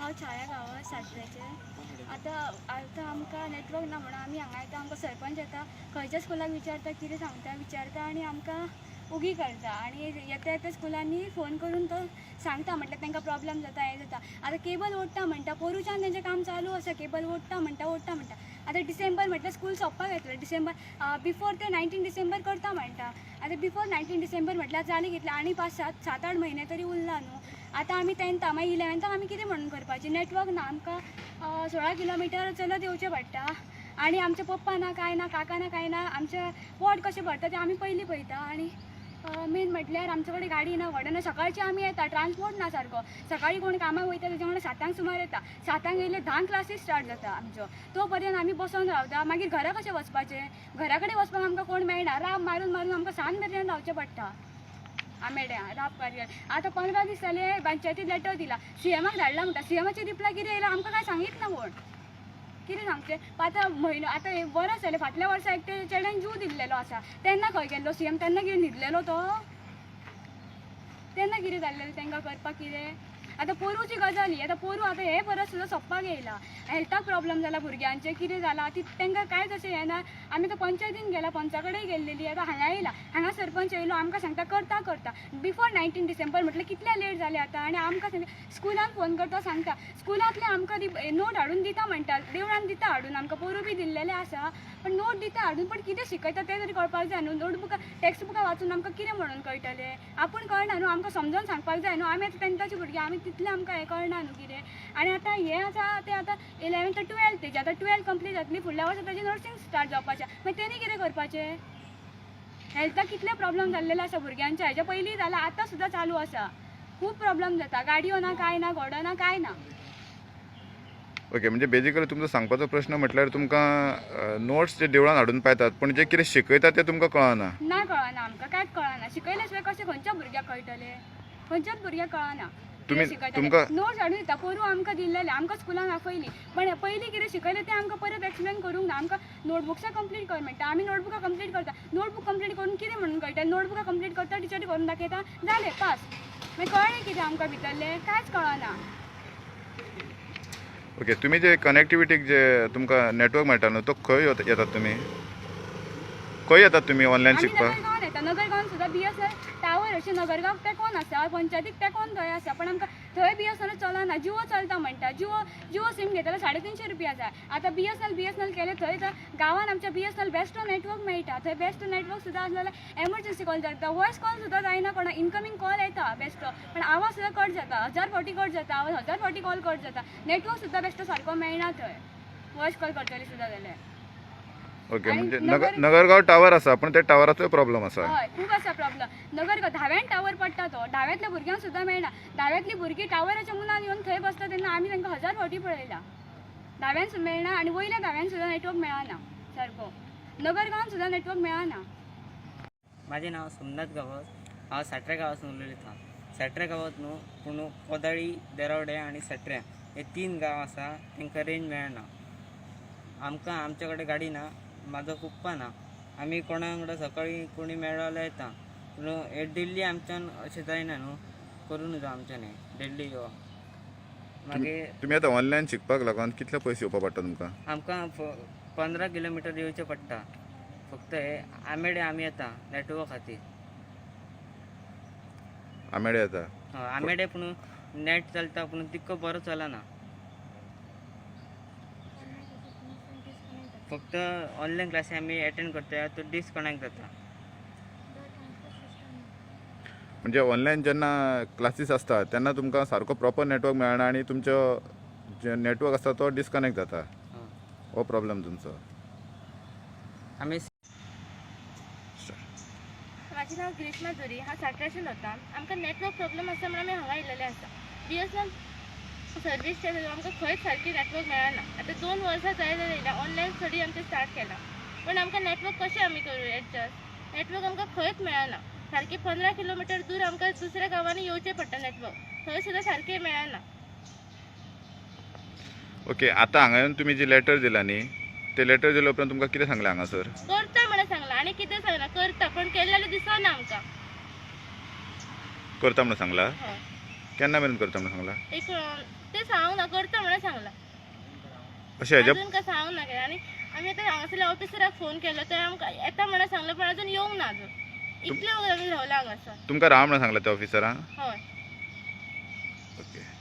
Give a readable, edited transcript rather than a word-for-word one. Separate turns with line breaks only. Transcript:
हांव छाया गांवस सातेचें. आतां आतां आमकां नेटवर्क ना म्हणून आमी हांगा येता. आमकां सरपंच येता, खंयच्या स्कुलाक विचारता, कितें सांगता विचारता आनी आमकां ओगी करता. आनी येता येता स्कुलांनी फोन करून तो सांगता, म्हटल्यार तांकां प्रॉब्लम जाता, हें जाता. आतां केबल ओडटा म्हणटा, पोरूच्यान तेंचें काम चालू आसा, केबल ओडटा म्हणटा, ओडटा म्हणटा. आतां डिसेंबर म्हटल्यार स्कूल सोंपपाक येतलें. डिसेंबर बिफोर ते 19 डिसेंबर करता म्हणटा. आतां बिफोर 19 डिसेंबर म्हटल्यार जालें कितलें, आनी 5 7 7 8 म्हयने तरी उरला न्हू. आतां आमी तेंथा, मागीर इलेवन्थाक आमी कितें म्हणून करपाचें? नेटवर्क ना आमकां, 16 किलोमिटर चलत येवचें पडटा. आनी आमचे पप्पा ना, कांय ना, काका ना, कांय ना. आमचें पोट कशें भरता तें आमी पयलीं पळयता. आनी मेन म्हटल्यार आमचे कडेन गाडी ना, व्हडना ना. सकाळची आमी येता, ट्रान्सपोर्ट ना सारको. सकाळी कोण कामाक वयता तेच्या वांगडा 7 सुमार येता. 7 येयले 10 क्लासीस स्टार्ट जाता आमच्यो. तो पर्यंत आमी बसोन रावता. मागीर घरा कशें वचपाचें? घरा कडेन वचपाक आमकां कोण मेळना. राब मारून मारून आमकां सांज मेरेन रावचें पडटा आमेड्या राब कार्यार. आतां 15 दीस जाले पंचायतीन लेटर दिला, सीएमाक धाडला म्हणटा. सीएमाची रिप्लाय कितें येयला आमकां कांय सांगीत ना कोण. कितें सांगचें? आतां म्हयनो, आतां हें बरें जालें. फाटल्या वर्सा एकटे चेड्यान जीव दिल्लेलो आसा, तेन्ना खंय गेल्लो सीएम? तेन्ना कितें न्हिदलेलो तो? तेन्ना कितें जाल्लें तांकां करपाक कितें? आतां पोरूची गजाल ही. आतां पोरूं, आतां हें बरस सुद्दां सोंपपाक येयला. हेल्थाक प्रॉब्लम जाला भुरग्यांचें, कितें जालां ती तांकां कांयच अशें हें ना. आमी आतां पंचायतीन गेला, पंचा कडेन गेल्लेली. आतां हांगा येयला, हांगा सरपंच येयलो, आमकां सांगता करता करता. बिफोर 19 डिसेंबर म्हटल्यार कितले लेट जाले आतां. आनी आमकां सांगता, स्कुलान फोन करता, सांगता स्कुलांतले आमकां नोट हाडून दिता म्हणटा, देवळान दिता हाडून आमकां. पोरूं बी दिल्लेलें आसा, पण नोट दिता हाडून, पण कितें शिकयता तें तरी कळपाक जाय न्हू. नोटबुकां टॅक्स्ट बुकां वाचून आमकां कितें म्हणून कळटलें? आपूण कळना न्हू, आमकां समजून सांगपाक जाय न्हू. आमी आतां तेंथाची भुरगीं, आमी तितलें आमकां हें कळना न्हू कितें. आनी आतां हें आसा तें आतां इलेवन्थ टुवेल्थ तेजें आतां टुवेल्थ कंप्लीट जातली, फुडल्या वर्सा ताजें नर्सींग स्टार्ट जावपाचें. मागीर तेणी कितें करपाचें? हेल्थाक कितले प्रॉब्लम जाल्लेले आसा भुरग्यांच्या. हेच्या पयलीं जाला, आतां सुद्दां चालू आसा. खूब प्रॉब्लम जाता. गाडयो ना, कांय ना, घोडो ना, कांय ना.
ओके, म्हणजे बेजिकली तुमचो सांगपाचो प्रश्न म्हटल्यार तुमकां नोट्स जे देवळान हाडून पायतात, पूण जे कितें शिकयतात तें तुमकां कळना.
ना, कळना आमकां, कांयच कळना. शिकयल्या शिवाय कशें खंयच्या भुरग्याक कळटलें? खंयच्याच भुरग्याक कळना.
तुमकां
नोट्स हाडून दिता. पोरूं आमकां दिल्लेले, आमकां स्कुलान आपयली, पण पयलीं कितें शिकयलें तें आमकां परत एक्सप्लेन करूंक ना. आमकां नोटबुक्सां कंप्लीट कर म्हणटा, आमी नोटबुकां कंप्लीट करता. नोटबूक कंप्लीट करून कितें म्हणून कळटा? नोटबुकां कंप्लीट करता, टिचरी करून दाखयता, जालें पास. मागीर कळ्ळें कितें आमकां भितरलें? कांयच कळना.
ओके, तुमी जे कनेक्टिविटीक जे तुमकां नेटवर्क मेळटा न्हू, तो खंय येतात तुमी? खंय येतात तुमी ऑनलायन
आमी
शिकपाक?
नगरगांवान येता. नगरगांवान सुद्दां बीएसएनएल टावर अशें नगरगांव तेंकोन आसा, पंचायतीक तेंकोन थंय आसा, पण आमकां थंय बीएसएनएल चलना. जिओ चलता म्हणटा. जिओ जिओ सीम घेतल्यार 350 रुपया जाय. आतां बीएसएनएल बीएसएनएल केलें थंय, तर गांवान आमच्या बीएसएनएल बेश्टो नेटवर्क मेळटा. थंय बेश्टो नेटवर्क सुद्दां आसलो जाल्यार एमर्जन्सी कॉल जाता, वॉयस कॉल सुद्दां जायना. कोणा इनकमींग कॉल येता बेश्टो, पण आवाज सुद्दां कट जाता. 1000 फावटी कट जाता आवाज, 1000 फावटी कॉल कट जाता. नेटवर्क सुद्दां बेश्टो सारको मेळना थंय, वॉयस कॉल करतली सुद्दां जाल्यार.
ओके,
आनी
म्हणजे नगरगांव टावर आसा, पूण त्या टावराचोय प्रॉब्लम आसा.
हय, खूब आसा प्रॉब्लम. नगरगांव धाव्यान टावर पडटा, तो धाव्यांतल्या भुरग्यांक सुद्दां मेळना. धाव्यांतली भुरगीं टावराच्या मुनान येवन थंय बसता तेन्ना आमी तांकां 1000 फावटी पळयला. धाव्यान सुद्दां मेळना आनी वयल्या धाव्यान सुद्दां नेटवर्क मेळना सारको. नगरगांवान सुद्दां नेटवर्क मेळना.
माझे नाव सोमनाथ गांवस. हांव साट्रे गांवासून उलयतां. साट्रे गांवांत न्हू, पूण कोदाळी, देरावडे आनी साट्र्या हे 3 गांव आसा, तांकां रेंज मेळना. आमकां आमचे कडेन गाडी ना, म्हाजो पप्पा ना. आमी कोणा वांगडा सकाळीं कोणी मेळ्ळो जाल्यार येता, पूण हे डेली आमच्यान अशें जायना न्हू, करूं नजो आमच्यान हें डेली येवप. मागीर
तुमी आतां ऑनलायन शिकपाक लागून कितले पयशे येवपा पडटा तुमकां?
आमकां 15 किलोमिटर येवचें पडटा. फक्त हे आमेडे आमी येता नेटवर्क खातीर.
आमेडे येता?
हय, आमेडे. पूण नेट चलता, पूण तितको बरो चलना. फक्त ऑनलायन क्लासी आमी एटेंड करता, तो डिसकनेक्ट जाता.
म्हणजे ऑनलायन जेन्ना क्लासीस आसता तेन्ना तुमकां सारको प्रॉपर नेटवर्क मेळना आनी तुमचो जे नेटवर्क आसता तो डिसकनेक्ट जाता.
हय.
हो प्रॉब्लम तुमचो.
आमी
म्हाजें नांव ग्रीष्मा जोरी. हांव साट्रासून वता. आमकां नेटवर्क प्रॉब्लम आसा म्हणून आमी हांगा येयलेले आसा. बीएसएनएल सर्वीस आमकां खंयच सारकी नेटवर्क मेळना. आतां 2 वर्सां जायत येयल्या, ऑनलायन स्टडी आमचें स्टार्ट केलां, पूण आमकां नेटवर्क कशें आमी करूं एडजस्ट? नेटवर्क आमकां खंयच मेळना सारकें. 15 किलोमिटर दूर आमकां दुसऱ्या गांवांनी येवचें पडटा नेटवर्क, थंय सुद्दां सारकें मेळना.
ओके, आतां हांगा येवन तुमी जी लेटर दिला न्ही, ते लेटर दिल्या उपरांत तुमकां कितें सांगलें हांगासर?
करता म्हणून सांगलां आनी कितें सांगलां. करता, पण केल्लें दिसना आमकां.
करता म्हणून सांगला?
हय.
केन्ना मेरेन करता म्हणून सांगला?
एक ते सांगूंक ना, करता म्हणून सांगला.
अशें हेज्या
अजून काय सांगूंक ना आनी आमी आतां हांगासरल्या ऑफिसराक फोन केलो, ते आमकां येता म्हणून सांगलें, पण अजून येवंक ना अजून. इतले वगत आमी रावला हांगासर.
तुमकां राव म्हणून सांगला त्या ऑफिसरान?
हय.
ओके.